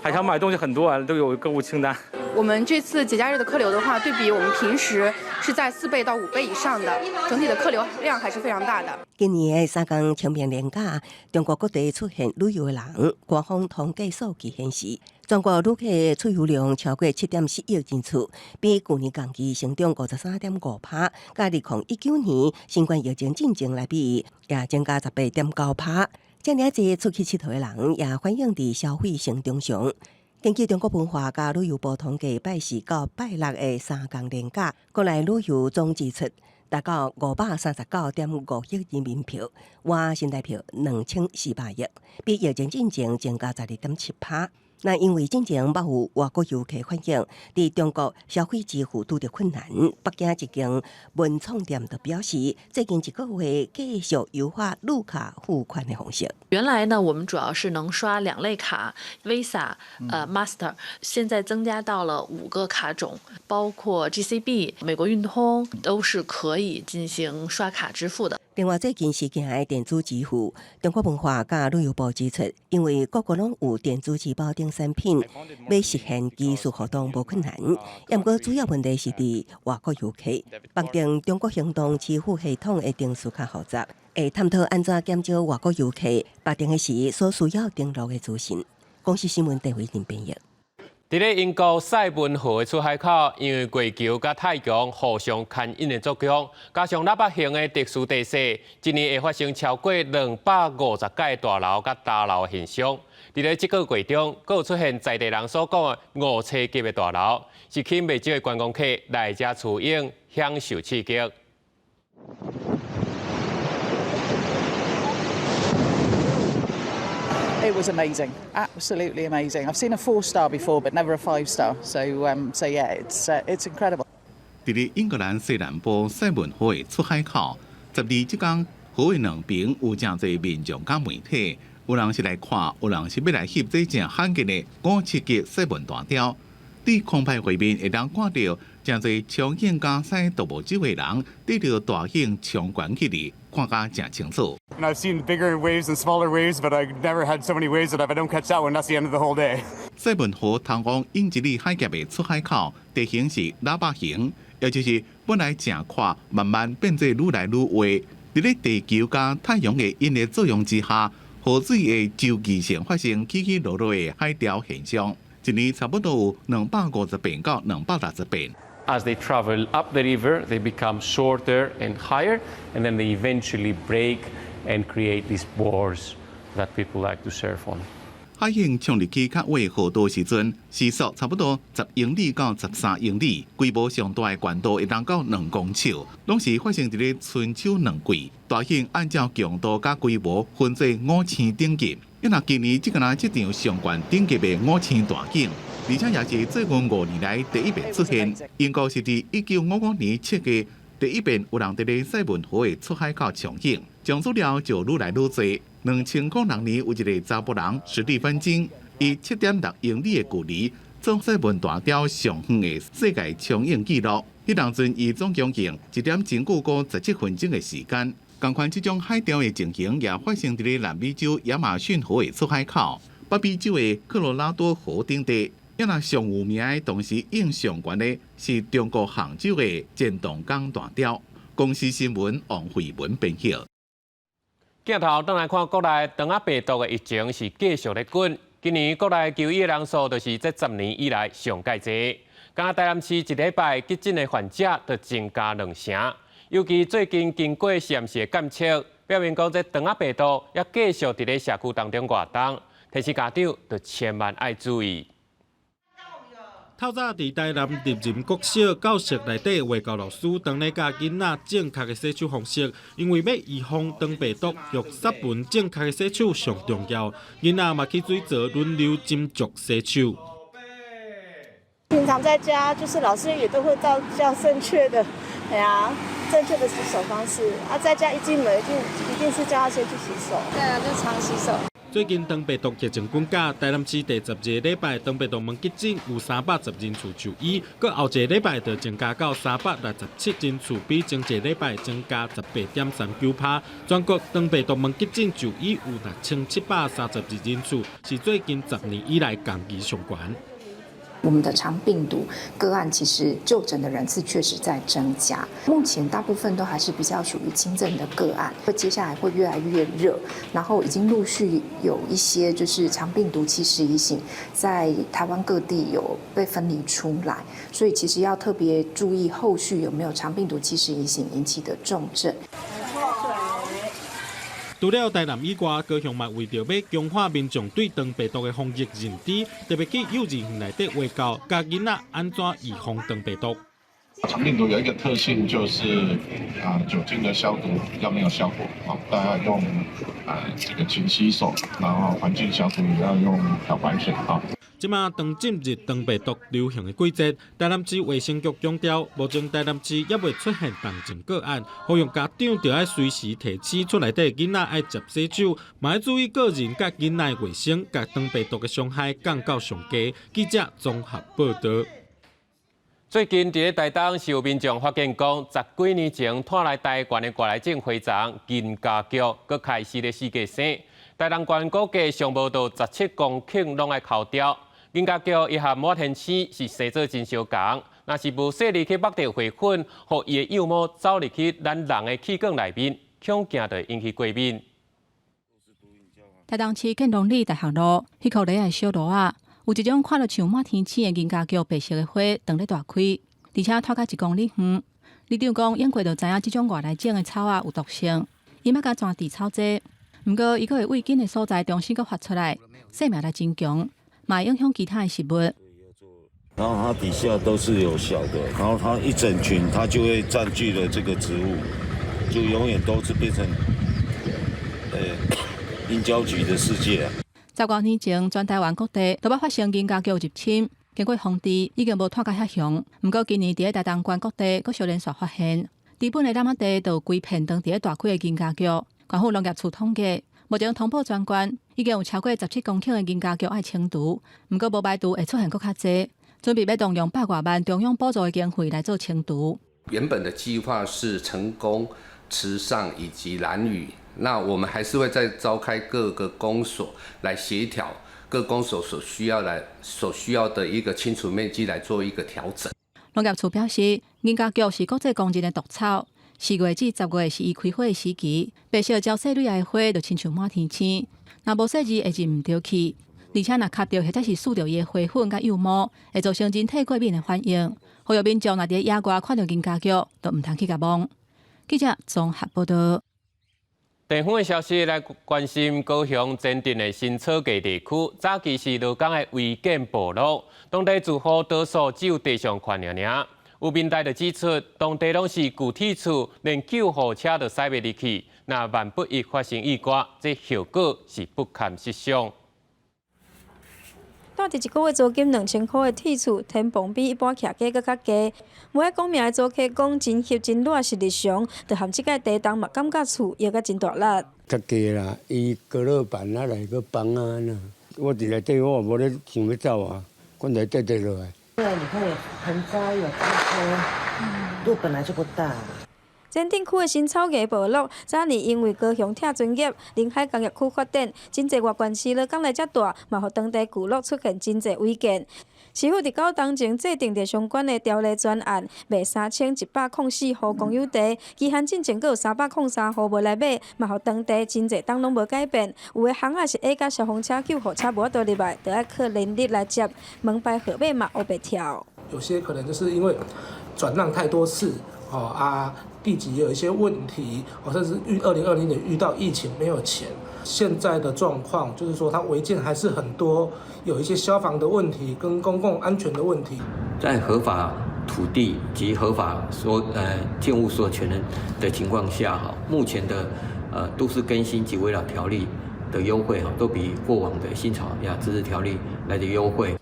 還想買東西很多啊，都有購物清單。我們這次節假日的客流的話，對比我們平時是在4倍到5倍以上的，整體的客流量還是非常大的。今年的3工清明連假，中國各地出現旅遊的人，官方統計數據顯示，全國旅客出遊量超過7.4億人次，比舊年同期成長53.5趴，佮2019年新冠疫情進前來比，也增加18.9趴。遮爾濟出去𨑨迌的人，也反映佇消費成長上。根據中國文化佮旅遊部統計，拜四到拜六的3工連假，國內旅遊總支出達到539.5億人民幣，換新台幣2400億，比疫情進前增加12.7趴。那因為進前捌有外國遊客反映，佇中國消費支付拄著困難，北京一間文創店就表示，最近一個月繼續優化綠卡付款的方式。原來呢，我們主要是能刷兩類卡，Visa、Master，現在增加到了五個卡種，包括 JCB、美國運通都是可以進行刷卡支付的。另外，最近事件的電子支付，中國文化佮旅遊部指出，因為各國攏有電子錢包等產品，欲實現技術互通無困難。毋過主要問題是佇外國遊客，北京中國行動支付系統的程序較複雜，會探討按怎減少外國遊客綁定的時所需要登錄的資訊。公視新聞鄭偉玲編譯。佇咧英國塞文河的出海口，因為月球佮太陽互相牽引的作用，加上喇叭形的特殊地勢，一年會發生超過250屆大流佮大流的現象。佇咧這個月中，閣有出現在地人所講的五星級的大流，是吸引袂少的觀光客來遮取影，享受刺激。 It was amazing, absolutely amazing. I've seen a four star before, but never a five star. So yeah, it's incredible. 佇咧英格蘭西南部塞文河的出海口，12這工河的兩邊有誠濟民眾佮媒體，有人是來看，有人是欲來翕這誠罕見的五七級賽文大雕。佇空拍畫面會當看著誠濟衝湧佮駛獨木舟的人，佇著大湧衝懸起來，看甲誠清楚。 And I've seen bigger waves and smaller waves, but I've never had so many waves that if I don't catch that one, that's the end of the whole day. 賽文河通往英吉利海峽的出海口，地形是喇叭形，也就是本來誠闊，慢慢變做愈來愈狹。佇咧地球佮太陽的引力作用之下，河水會周期性發生起起落落的海潮現象。一年差不多有250遍到260遍。 As they travel up the river, they become shorter and higher, and then they eventually break and create these boards that people like to surf on. 海湧衝入去較狹河道時陣，時速差不多10英里到13英里，規模上大的懸度會當到2公尺，攏是發生佇咧春秋兩季。大湧按照強度佮規模分做五星等級。若今年這個若這場上懸等級的五星大湧，而且也是最近5年來第一遍出現。英國是佇1955年7月第一遍有人佇咧賽文河的出海口衝湧，從此了就愈來愈濟。2006年有一個查埔人史蒂芬金，以7.6英里的距離創賽文大雕上遠的世界衝湧紀錄。彼當陣伊總共用一點鐘閣17分鐘的時間。仝款這種海潮的情形也發生佇咧南美洲亞馬遜河的出海口、北美洲的科羅拉多河等地。抑若上有名的，同時湧上懸的是中國杭州的錢塘江大雕。公視新聞王慧文編譯。鏡頭轉來看國內，腸仔病毒的疫情是繼續咧滾。今年國內求醫的人數就是這10年以來上蓋濟。敢若台南市一禮拜急診的患者就增加兩成。尤其最近經過實驗室檢測，表明講這腸仔病毒猶繼續佇咧社區當中活動，提醒家長著千萬愛注意。透早佇台南立仁國小教室內底，衛教老師當咧教囡仔正確的洗手方式，因為欲預防腸病毒，用殺菌正確的洗手上重要。囡仔嘛去水槽輪流斟酌洗手。平常在家，就是老師也都會教教正確的，係啊，正確的洗手方式。啊，在家一進門，一定一定是叫他先去洗手。對啊，就常洗手。最近腸病毒疫情滾加，台南市第12個禮拜腸病毒問急診有310人次就醫，閣後一個禮拜就增加到367人次，比前一個禮拜增加18.39%。全國腸病毒問急診就醫有6732人次，是最近10年以來同期上懸。我們的腸病毒個案其實就診的人次確實在增加，目前大部分都還是比較屬於輕症的個案，會接下來會越來越熱，然後已經陸續有一些就是腸病毒71型在台灣各地有被分離出來，所以其實要特別注意後續有沒有腸病毒71型引起的重症。除了台南以外，高雄嘛為著欲強化民眾對腸病毒的防疫認知，特別去幼稚園內底衛教，教囡仔按怎預防腸病毒。腸病毒有一個特性，就是啊酒精的消毒比較沒有效果，啊大家用啊這個勤洗手，然後環境消毒也要用漂白水啊。這馬當進入腸病毒流行的季節，台南市衛生局強調，目前台南市猶未出現重症個案，呼籲家長著愛隨時提醒厝內底囡仔愛捷洗手，嘛愛注意個人佮囡仔的衛生，共腸病毒的傷害降到上低。記者綜合報導。最近佇咧台東是有民眾發現講，十幾年前拖來台灣的外來種花叢銀家菊，閣開始咧四界生。台東縣估計上無著17公頃攏愛抠掉。銀家菊伊和滿天星是生做真相仝，若是無細膩去剝掉花粉，予伊的幼毛走入去咱人的氣管內面，恐驚就會引起過敏。台東市建隆里大學路，彼箍犁仔的小路仔，有一種看著像滿天星的銀家菊白色的花，當咧大開，而且拖甲1公里遠。里長講，養過就知影這種外來種的草仔有毒性，伊捌共鑽除草劑，毋過伊閣會為緊的所在重新閣發出來，生命力真強。嘛會影響其他的食物。然後它底下都是有小的，然後它一整群，它就會佔據了這個植物，就永遠都是變成，銀膠菊的世界。10外年前，全台灣各地都捌發生銀家菊入侵，經過防治，已經無拖甲遐凶。毋過今年佇咧台東縣各地，閣相連續發現，基本的楠仔地就有規片當佇咧大開的銀家菊。縣府農業處統計，目前通報全縣已經有超過17公頃的銀家菊愛清除，毋過無排除會出現閣較濟，準備欲動用百外萬中央補助的經費來做清除。原本的計劃是成功、池上以及蘭嶼，那我們還是會再召開各個公所來協調各公所所需要來所需要的一個清除面積來做一個調整。農業處表示，銀家菊是國際公認的毒草。4月至10月是伊開花的時期，白色嬌細蕊的花就親像滿天星，若無細膩會入毋著去，而且若吸著或者是欶著伊的花粉佮幼毛，會造成人體過敏的反應。呼籲民眾若佇野外看著銀家菊，就毋通去共摸。記者綜合報導。地方的消息來關心高雄前鎮的新草地地區，早期是鹿港的違建部落，當地住戶多數只有地上權爾爾。有民代就指出，當地攏是舊鐵厝，連救護車都駛袂入去。若萬不一發生意外，這後果是不堪設想。蹛佇一個月租金2000箍的鐵厝，天棚比一般徛家閣較低。無愛講名的租客講，真翕真熱是日常，就含這擺地動嘛感覺厝搖甲真大力。較低啦，伊隔熱板啊來閣放啊那，我佇內底我也無咧想欲走啊，阮來綴綴落來。對啊，你看有盆栽有花車，路本來就不大。前鎮區的新草藝部落，早年因為高雄拆船業、臨海工業區發展，真濟外縣市來港來遮蹛，嘛予當地聚落出現真濟違建。市府佇九當前制定著相關的條例專案，賣3104戶公有地，期限進前閣有303戶無來買，嘛予當地真濟冬攏無改變。有的巷仔是矮甲消防車、救護車無法度入來，著愛靠人力來接，門牌號碼嘛烏白跳。有些可能就是因為轉讓太多次，哦啊。地籍也有一些問題，甚至遇2020年遇到疫情沒有錢。現在的狀況就是說，它違建還是很多，有一些消防的問題跟公共安全的問題。在合法土地及合法所建物所有權人的情況下，哈，目前的都市更新及危老條例的優惠，哈，都比過往的新草雅自治條例來的優惠。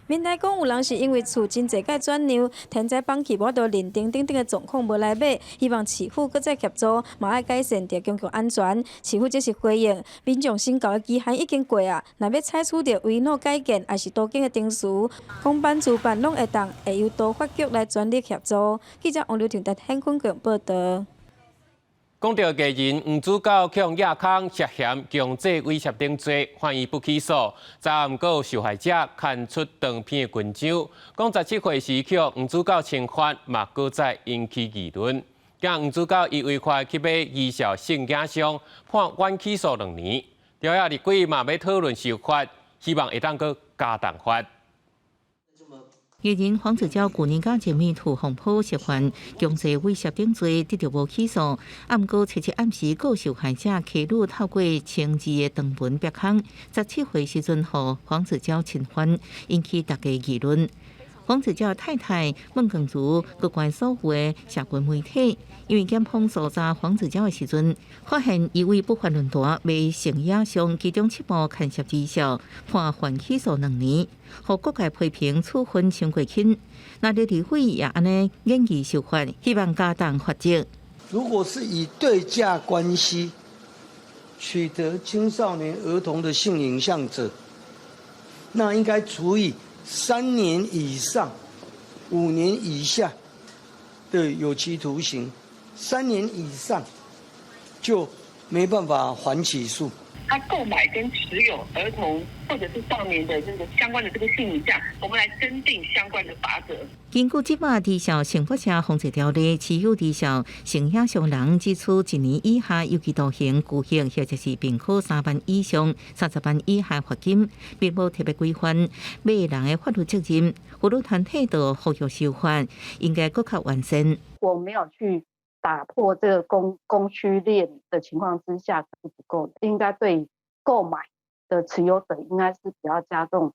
民代講有人是因為厝真濟擺轉讓，天災放棄，無法度認定等等的狀況無來買，希望市府閣再協助，嘛愛改善著公共安全。市府則是回應，民眾申告的期限已經過啊，若欲採取著危老改建，抑是都更的程序，公辦自辦攏會當，會由都發局來全力協助。記者王劉婷在天坤局報道。講著藝人黃子佼予人掖空涉嫌強制猥褻等罪，判伊不起訴。昨暗閣有受害者刊出長篇的文章，講17歲時予黃子佼侵犯，嘛閣再引起議論。驚黃子佼伊違法去買兒少性影像，判緩起訴2年。朝野立委嘛欲討論修法，希望會當閣加重罰。藝人黃子佼舊年佮前 MeToo 風波涉犯強制猥褻等罪，得著無起訴。啊，毋過七七暗時閣受害者揭露透過情字的長文曝空，17歲時陣予黃子佼侵犯，引起大家議論。黃子佼太太孟耿如閣關所有的社群媒體，因為檢方搜查黃子佼的時陣，發現伊為不法論壇賣性影像，其中七部牽涉兒少，判緩起訴2年，予各界批評處分傷過輕。那立委也按呢研議修法，希望加重罰則。如果是以對價關係取得青少年兒童的性影像者，那應該處以3年以上5年以下的有期徒刑，三年以上就沒辦法緩起訴。他購買跟持有兒童或者是少年的這個相關的這個性影像，我們來增訂相關的罰則。根據這擺兒少性剝削防治條例，持有兒少性影像人，只處1年以下有期徒刑、拘役，或者是併科3萬以上30萬以下罰金，並無特別規範買人的法律責任。婦女團體就呼籲修法，應該閣較完善。我沒有去打破這個供需鏈的情況之下是不夠的，應該對購買的持有者應該是比較加重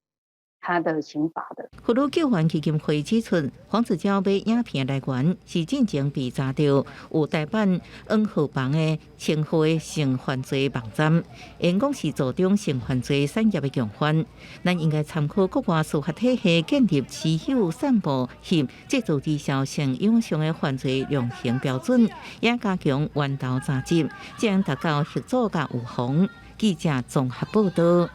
他的刑罰的。婦女救援基金會指出，黃子佼買影片來源是進前被查著有台版黃河房的稱號的性犯罪網站，因講是助長性犯罪產業的共犯。咱應該參考國外司法體系，建立持有、散布、翕、製造兒少性影像的犯罪量刑標準，也加強源頭查緝，這樣達到嚇阻佮預防。記者綜合報道。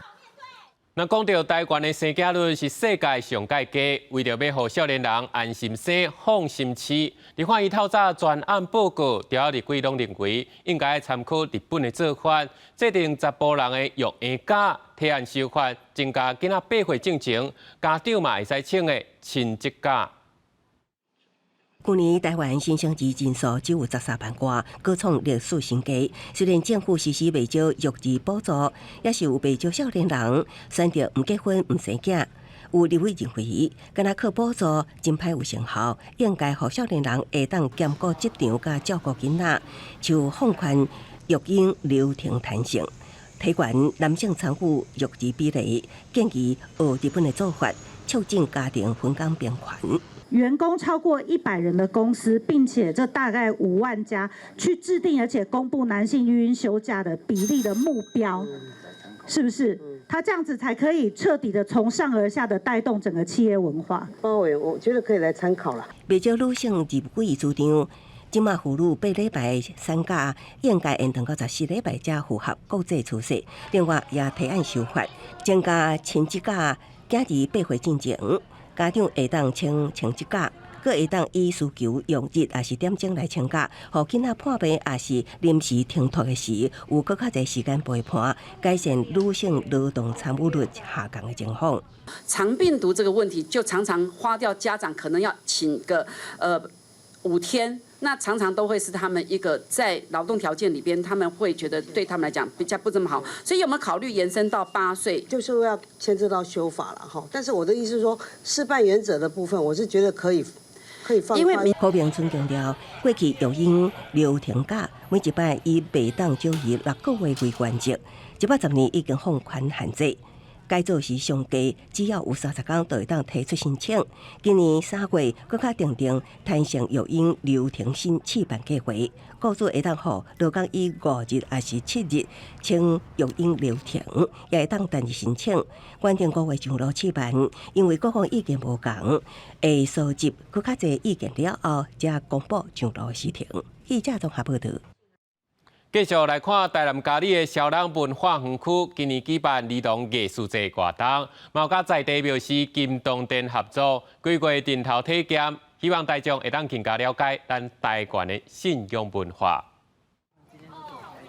那講著台灣的生囝率是世界上蓋低，為著欲予少年人安心生、放心飼，立法院透早專案報告，朝野立委攏認為應該參考日本的做法，制定查埔人的育嬰假，提案修法，增加囡仔8歲進前，家長嘛會使請的親職假。去年台灣新生兒人數只有13萬外，閣創歷史新低。雖然政府實施袂少育兒補助，也是有袂少少年人選擇毋結婚、毋生囝。有立委認為，敢若靠補助真歹有成效，應該予少年人會當兼顧職場佮照顧囡仔，就放寬育嬰流程彈性，提懸男性參與育兒比例，建議學日本的做法，促進家庭分工平權。員工超過100人的公司，並且這大概5萬家去制定而且公布男性育嬰休假的比例的目標，是不是？他這樣子才可以徹底的從上而下的帶動整個企業文化。包委，我覺得可以來參考啦。袂少女性立委主張，這馬婦女8禮拜產假應該延長到14禮拜才符合國際趨勢。另外，也提案修法，增加親職假，囝兒8歲進前。家長會當請親職假，閣會當依需求用日抑是點鐘來請假，予囡仔破病抑是臨時停託的時，有閣較濟時間陪伴，改善女性勞動參與率下降的情況。腸病毒這個問題，就常常花掉家長可能要請個5天，那常常都會是他們一個在勞動條件裡邊，他們會覺得對他們來講比較不這麼好，所以有沒有考慮延伸到8歲？就是要牽涉到修法了哈。但是我的意思是說，示範原則的部分，我是覺得可以。可以放因為何明春強調，過去育嬰留停假每一擺以袂當少於6個月為原則，110年已經放寬限制。改做是上低，只要有30工就會當提出申請。今年3月，閣較訂定彈性育嬰留停薪試辦計劃，雇主會當予勞工以5日抑是7日請育嬰留停，也會當單日申請。原定5月上路試辦，因為各方意見無仝，會收集閣較濟意見了後，才公布上路時程。記者綜合報導。繼續來看台南佳里的蕭朗文化園區，今年舉辦兒童藝術節活動，嘛佮在地廟司金東殿合作，規個陣頭體驗，希望大眾會當更加了解咱台灣的信仰文化。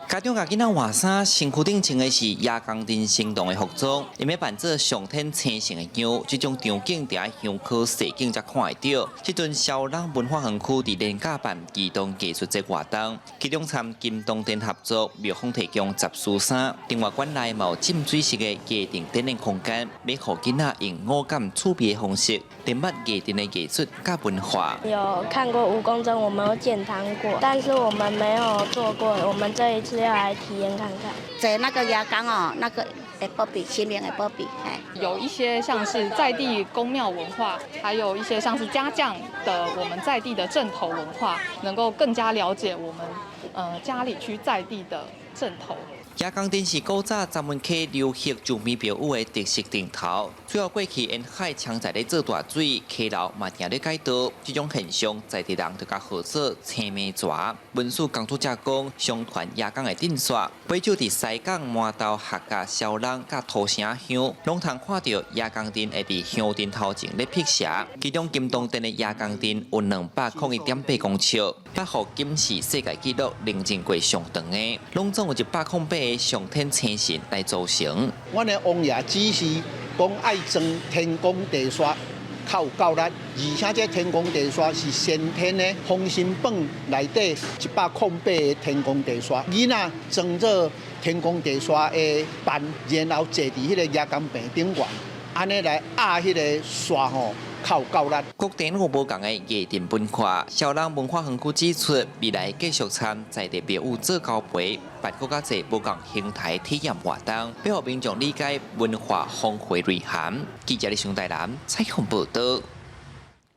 家長共囡仔換衫，身軀頂穿的是爺公鎮神童的服裝，𪜶欲扮做上天星神的樣，這種場景佇香科踅景才看會著。這陣蕭朗文化園區佇連假辦兒童藝術節活動，其中參金東殿合作，廟方提供雜事衫，另外館內嘛有浸水式的家庭展覽空間，欲予囡仔用五感趣味的方式，認捌藝陣的藝術佮文化。有看過蜈蚣蒸，我們有撿糖果，但是我們沒有做過，我們這一次要來體驗看看。在那個爺公哦，那個會保庇，神明會保庇。哎，有一些像是在地宮廟文化，還有一些像是家將的我們在地的陣頭文化，能夠更加了解我們佳里區在地的陣頭。爺公陣是古早鏨文溪流域周邊廟宇的特色陣頭，主要過去沿海常在咧做大水，溪流嘛定咧改道，這種現象在地人就共號做青暝蛇。文史工作者講，相傳爺公的陣線，尾少佇西港、饃頭、客家、蕭朗佮土城鄉，攏通看著爺公陣會佇鄉陣頭前咧辟邪。其中金東鎮的爺公陣有201.8公尺，打予金氏世界紀錄認證過上長的，攏總有108個上天星神來組成。阮的王爺只是講愛裝天公地煞較有夠力，而且這天公地煞是先天的封神榜內底108個天公地煞，囡仔裝做天公地煞的扮，然後坐佇彼个爺公棚頂懸，按呢來壓彼個煞吼。較有夠力。各地攏有無仝的藝陣文化，蕭朗文化園區指出，未來繼續參在地廟宇做交陪，辦閣較濟無仝形態體驗活動，欲予民眾理解文化豐富內涵。記者李上台南採訪報導。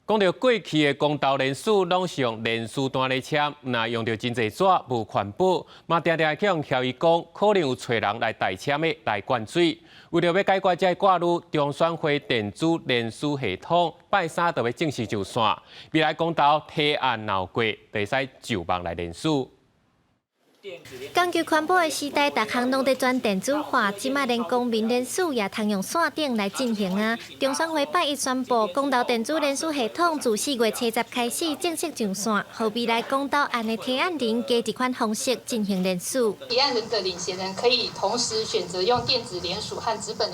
講著過去的公投聯署，攏是用聯署單來簽，若用著真濟紙，無環保，嘛定定會去予人蹺伊講，可能有揣人來代簽的來灌水。為著欲解決這個掛慮，中選會電子聯署系統拜三就欲正式上線。未來公投提案若有過，就會使上網來聯署。講求環保的時代，逐項攏佇轉電子化，這擺連公民聯署也通用線頂來進行啊！中選會拜一宣布，公投電子聯署系統自4月70開始正式上線，予未來公投案的提案人加這款方式進行聯署。提案人的領銜人可以同時選擇用電子聯署和紙本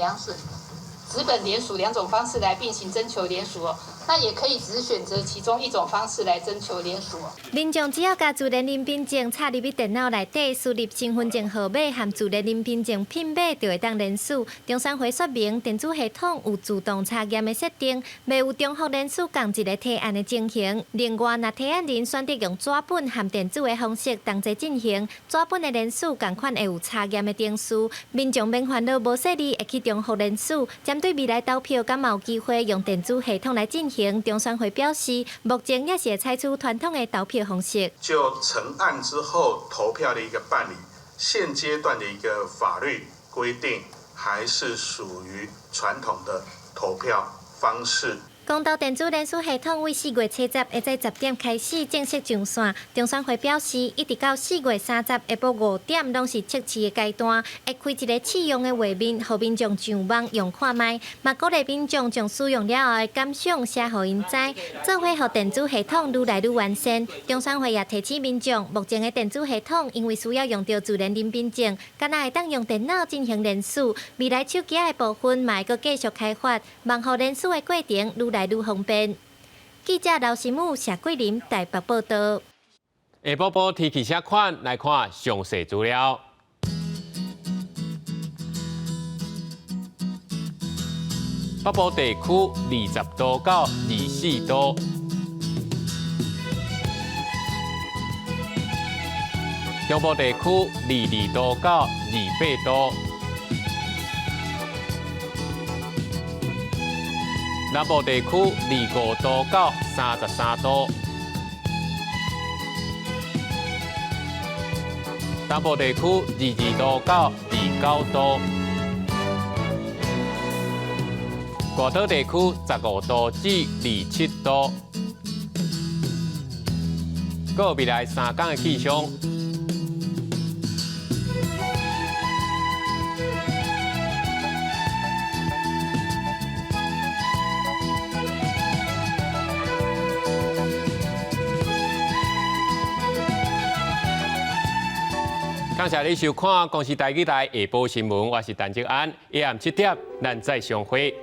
聯署兩種方式來並行徵求聯署哦，那也可以只選擇其中一種方式來徵求聯署。民眾只要共自聯身分證插入去電腦內底，輸入身分證號碼和自聯身分證 PIN 碼，就會當聯署。中選會說明，電子系統有自動查驗的設定，袂有重複聯署仝一个提案的情形。另外，若提案人選擇用紙本和電子的方式同齊進行，紙本的聯署仝款會有查驗的程序，民眾免煩惱無細膩會去重複聯署。針對未來投票，敢有機會用電子系統來進行？中選會表示，目前也是會採取傳統的投票方式。就成案之後投票的一個辦理，現階段的一個法律規定，還是屬於傳統的投票方式。公投電子聯署系統為4月70會在10點開始正式上線。中選會表示，一直到4月30下晡5點，攏是測試的階段，會開一个試用的畫面，予民眾上網用看覓，嘛鼓勵民眾將使用了後的感想寫予𪜶知，做伙予電子系統愈來愈完善。中選會也提醒民眾，目前的電子系統因為需要用著自聯身分證，敢若會當用電腦進行聯署。未來手機的部分嘛會閣繼續開發，望予聯署的過程愈來愈方便。記者劉新武、謝桂林台北報導。下晡晡天氣啥款？來看詳細資料。北部地區20度到24度。中部地區22度到28度，南部地區25度到33度，東部地區22度到29度，外島地區15度至27度。閣未來3工的氣象。感謝你收看《公視台語台》下晡新聞，我是陳志安，下暗7點，咱再相會。